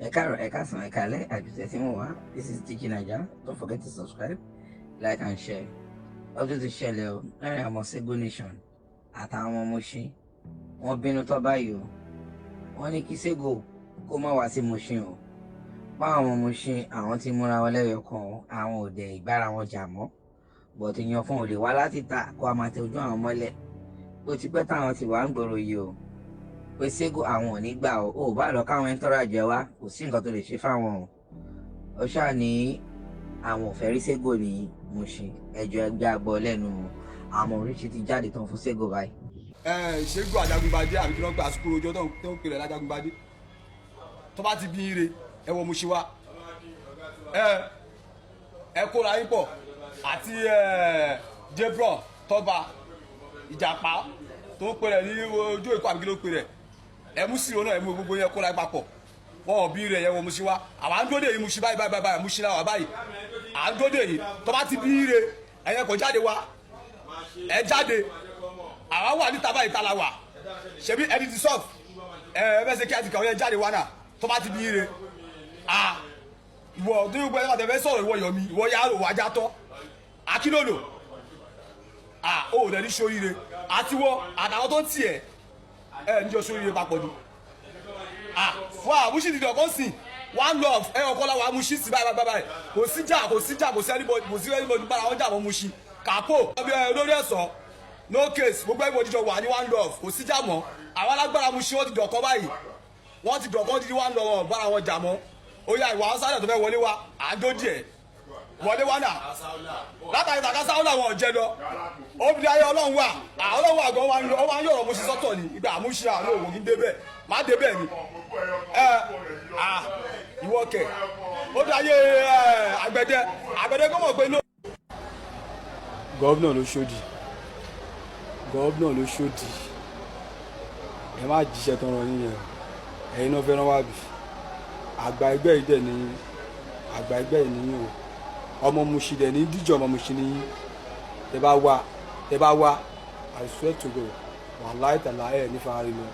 Ẹ káàárọ̀, ẹ káàsán, ẹ káalẹ́, àjùtẹ̀ tí mo wá. This is TG Naija. Don't forget to subscribe, like and share. Ọdún ti ṣẹlẹ̀ o láàrin àwọn Sego Nation àtàwọn ọmọ Mushin. Wọ́n bínú tọ́ báyìí o. Wọ́n ní kí Sego kó má wá sí Mushin o. Báwọn ọmọ Mushin àwọn ti múra wọn lẹ́yọ̀ kan o, àwọn ò dẹ̀ ìgbára wọn jà mọ́. But èèyàn kan ò lè wá láti ta kó a máa tẹ ojú àwọn mọ́lẹ̀. Ó ti pẹ́ táwọn ti wà ń gbòòrò yìí o, pé Sego àwọn ò ní gbà o. Ò bá lọ káwọn ẹni tọ́ra jẹ wá, kò sí nǹkan tó lè ṣe fáwọn o. Ó ṣáà ní àwọn ò fẹ́ rí Sego ní Mushin. Ẹjọ́ ẹgbẹ́ àgbọ̀ lẹ́nu àwọn oríṣi ti jáde tán fún Sego báyìí. Ẹ Ṣẹ́gun Ajagungbadé, àbí kí ló ń pè àsìkò ọjọ́ tó ń pè rẹ̀ lájagungbadé, tó bá ti bí ire, ẹ wọ Mushin wá. Ẹ kóra yín pọ̀ àti ẹ Jebron tọba ìjàpá tó ń pè rẹ̀ ní ojú Èkó, àbí kí ló ń pè rẹ̀, ẹ mú sí náà, ẹ mú gbogbo yẹn, kóra yín papọ̀. Wọn ò bí rẹ̀ yẹn, wọ Mushin wá. Àwa ń dóde yìí, Mushin báyìí báyìí báyìí, Mushin náà wà báyìí, à ń dóde yìí. Tó bá ti bí ire, ẹ̀yẹ kò jáde wá, ẹ jáde. Àwa wà níta báyìí, tá la wà ṣebí ẹni ti sọf ẹ ẹ bẹ ṣe kí a ti kàwé, ẹ jáde wá náà tó bá ti bí ire. A ìwọ tó yóò gbẹ ẹ bá tẹ fẹ́ sọ̀rọ̀, ìwọ Yọ̀mí, ìwọ yàrá wájà tọ́ akílòlò a ò dẹ̀ ní sóríire, àti wọ àtàwọn tó ń tiẹ̀ ẹ níjọ sóríire papọ̀ ni. A wà Mushin ti dọ̀kọ́ sìn one love ẹ ọkọ la wà Mushin sí báyìí báyìí báyìí. Kò sí jà, kò sí jà, kò sí anybody, kò sí anybody bára wọn jà mọ́. Mushin kàpó olórí ẹ̀sọ́, no case. Gbogbo everybody jọ wà ní one love, kò sí jà mọ́. Àwọn alágbára Mushin, wọ́n ti dọ̀kọ́ báyìí, wọ́n ti dọ̀kọ́ ti di one love, wọn bára wọn jà mọ́. Ó yá, ìwà sáré tó fẹ́ wọlé wá, àjọ díẹ̀ wọlé wá náà látàrí tàkà sáwọ́lá wọn ò jẹ lọ. Ó fi ayé Ọlọ́run wà, Ọlọ́run wà gan, wọn wá ń yọ̀rọ̀ Mushin sọ́tọ̀ ni. Ìgbà Mushin àlọ́ òwò kí n débẹ̀, má débẹ̀ ni. Ẹ à ìwọ kẹ, ó fi ayé ẹ àgbẹ̀dẹ, àgbẹ̀dẹ kọ́ mọ̀ pé no. Governor lÓṣòdì, governor lÓṣòdì, ẹ má jíṣẹ́ tán ràn yín yẹn o. Ẹ̀yin náà fẹ́ràn wá bì àgbà ẹgbẹ́ yìí dẹ̀ ní àgbà ẹgbẹ́ yìí níyìn o. Ọmọ Mushin dẹ̀ ní díjọ́, ọmọ Mushin ní. Tẹ bá wá, tẹ bá wá, I swear to God, wàláì tàlà ẹ̀ ní fara lọ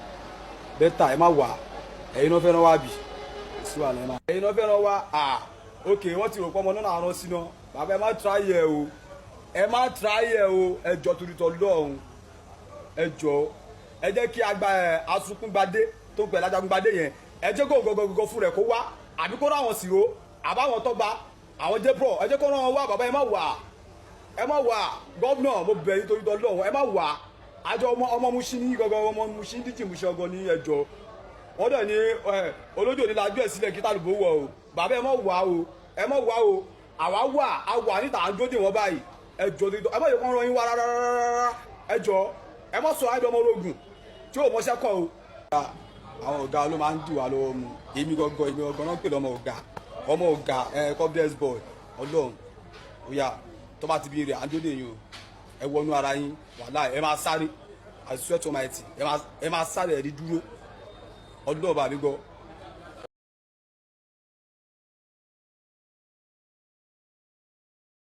better. Ẹ má wá, ẹ̀yin náà fẹ́ràn wá bì sí wàhálà, ẹ má. Ẹ̀yin náà fẹ́ràn wá à, ok, wọ́n ti rò pé ọmọ náà rán sí náà. Bàbá, ẹ má try ẹ o, ẹ má try ẹ o. Ẹ jọ, torí tọ lọ́hùn, ẹ jọ, ẹ jẹ́ kí agba ẹ asukungbadé tó pẹ̀lú ajagungbadé yẹn, ẹ jẹ́ kó gọgọgọgọ fún rẹ̀ kó wá, àbí kó rán àwọn sìró àbáwọn tọ́ba àwọn jẹ́pọ̀, ẹ jẹ́ kó rán wọn wá. Bàbá, ẹ má wà, ẹ má wà. Governor, mo bẹ̀ yín torí tọ lọ́hùn, ẹ má wà. Àjọ ọmọ ọmọ Mushin ní gọgọ, ọmọ Mushin díjì Mushin ọgọ ní. Ẹjọ́ wọ́n dẹ̀ ní ẹ olójó ní lajú ẹ̀ sílẹ̀ kí tálùbọ̀ wọ̀ o. Bàbá, ẹ má wà o, ẹ má wà o. Àwa wà, a wà níta, à ń dóde wọn báyìí. Ẹ jọ, ẹ má yẹ kó rán yín wá rárá rárá. Ẹ jọ, ẹ má sọ àìdọ́ ọmọ ológun tí ò mọṣẹ́ kọ́ o. Àwọn ọ̀gá ló máa ń dì wá lọ́wọ́ mu. Èmi gangan, èmi gangan náà ń pè lọ́mọ ọ̀gá, ọmọ ọ̀gá ẹ, confidence boy. Ọlọ́run, ó yá, tó bá ti bí rẹ̀, à ń dóde yín o. Ẹ wọnú ara yín, wàhálà, ẹ máa sáré. I swear to Almighty, ẹ máa sáré, ẹ ní dúró. Ọlọ́run bá mi gbọ́.